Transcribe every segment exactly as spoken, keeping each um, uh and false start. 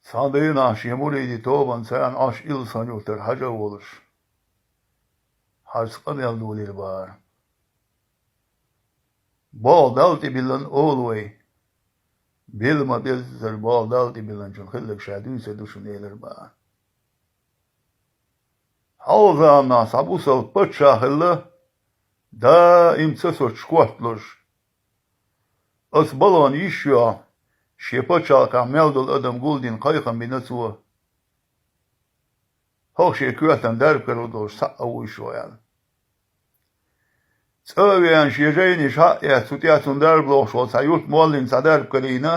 Цхьан дийнахь шен муридийн тобанца царна Ӏаш Илсхан-Юртара Хьажа а волуш, Хьажас къамел долийра бахара. Болх Далла тӀе биллина олу вай. Билла ма-беззара болх Далла тӀе биллинчун хилларг ша дуьйцур ду шуна, элира бахара. Хьалха заманахь цхьа бусалба паччахь хилла, даим ца соцуш корта луш. Оцу балхана йиш йоьхна, шен пачхьалкхехь мел долу адам гулдина кхайкхам бина цо. ХӀокху шен коьртана дарба карор долуш схьа а вуй шу аьлла. ЦӀа а веана, шен жайнаш схьа а эцна, цу тӀехь цунна дарба лохуш волу цхьа юрт моллина цхьа дарба карийна.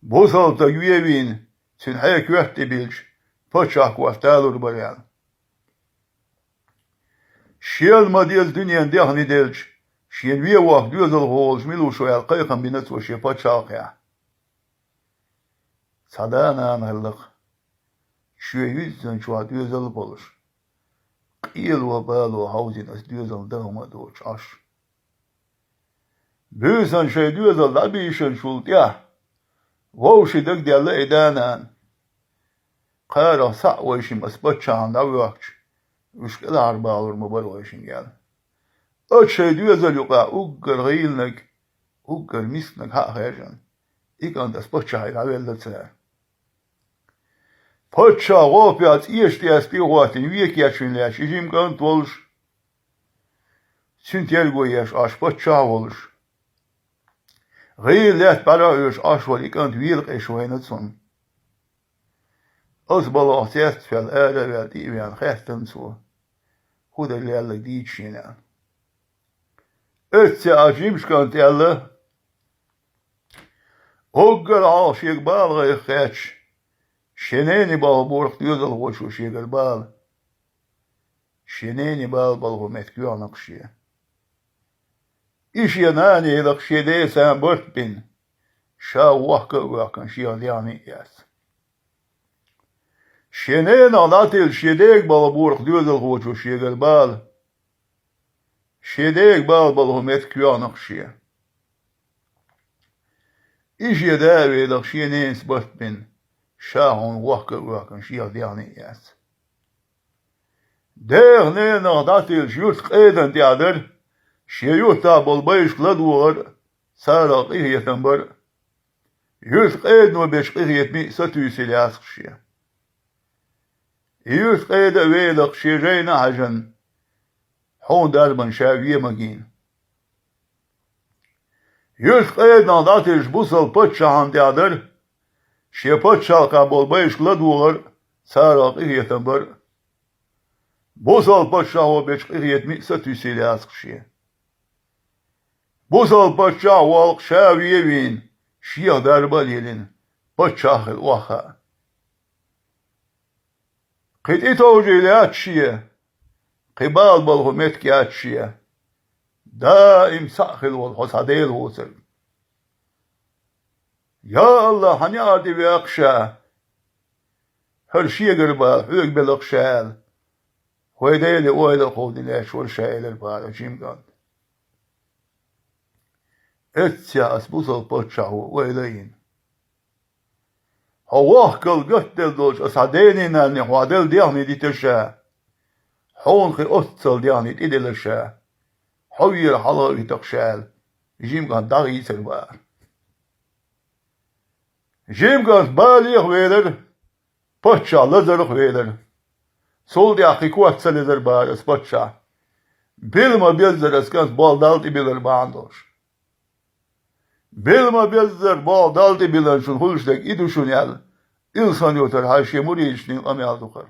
Бусалба стаг вен а вийна, цуьнан хье коьрта тӀе биллича, паччахьан корта далур бара аьлла. Шена ма-дезза дуьненан дехне делча, шена вен воккха доьзалхо волуш мила ву шу аьлла, кхайкхам бина цо шен пачхьалкхехь. Цхьа да-нана хилла-кх, чоь юьззина чохь доьзал а болуш, къело-бало хьовзийна оцу доьзална даха ма доцуш Ӏаш. Буьйсанна шайн доьзал дӀабийшинчул тӀаьхьа вовшийн дагадаьлла и да-нана. Кхарах схьа а вайшимма оцу паччахьна дӀавоьхкича, уьш кӀелхьарбалур ма бара вайшинга аьлла. Оцу шайн доьзал юкъахь уггар гӀийланиг, уггар мисканиг схьа а хаьржина, и кӀант оцу паччахье дӀавелла цара. Паччахьан гӀопехь цӀеша тӀе а хӀоттийна, вен кечвина лаьтташ и жима кӀант волуш, цуьнан терго еш Ӏаш паччахь а волуш, гӀийла лаьтта бӀаьра а оьшуш Ӏаш волу и кӀант велакъеш вайна цунна. Оцу балхах цецваьлла, ара а ваьлла, тӀе а веана, хаьттина цо, хӀун дара лелларг дийца шена аьлла. Эццехь а жимачу кӀанта аьлла: «Уггар хьалха шега бала гӀайгӀа кхаьчча, шен нене балхо бора-кх доьзалхочо шегара бала. Шен нене бала балхо меттиг йоьгӀна-кх шен. И шен нана елла-кх шен деца барт бина, ша вохка а воьхкина, шех дегӀне а эцна. Шен ненах дӀатилла шен дега балхо бора-кх доьзалхочо шегара бала. Шен дега бала балхо меттиг йоьгӀна-кх шен. И шен да а велла-кх шен ненаца барт бина, ша хьуна вохка а воьхкина, шех дегӀне а эцна. Дех-ненах дӀатилла шен юьртан къедан тӀехь дара, шен юьртахь болу байшка ладогӀар а, царах къинхетам бар а. Юьртан къедано бечу къинхетамийн а сатуьйсийла яц-кх шен. И юьртан къеда а велла-кх шен жайна а хьаьжна, хьуна дарбан ша вен магийна. Юьртан къеданах дӀатилла бусалба паччахьна тӀехь дара, шен пачхьалкхехь болу байшка ладогӀар а, царах къинхетам бар а. Бусалба паччахьо бечу къинхетамийн а сатуьйсийла яц-кх шен. Бусалба паччахь а волу-кх ша вен а вийна, шех дарба а лелийна, паччахь а хилла охьахаа. Кхин тӀетовжийла яц шен, кхин бала балхо меттиг яц шен. Даим цхьаъ хилла волу хьо цхьа Дела воцург. Я АллахӀ, хьан неӀар тӀе веаккха ша, хӀара шегара бала хьоьга белла-кх ша», — аьлла, вайн Деле ойла а кховдийна лаьтташ вара ша, элира бахара жима кӀант. Эццехь оцу бусалба паччахьо ойла а йина: «Хьо вохкалла гатделла долчу оцу хьан дений-нанний хьох делла дегӀне дитира ша. Хьуна кхин оццул дегӀне тӀеделира ша. Хьо вер хьалха а витар-кх ша», — аьлла, жима кӀант дӀахийцира бахара. Жима кӀант балех а велира, паччахь лазарх а велира. Цул тӀаьхьа кхин корта ца лезира бахара оцу паччахьа. Билла ма-беззара оцу кӀант болх Далла тӀе биллар бахьана долуш. Билла ма-беззара болх Далла тӀе биллинчун хуьлуш дерг и ду шуна аьлла, Илсхан-Юртара Хьажас шен муридашна дина къамел ду хӀара.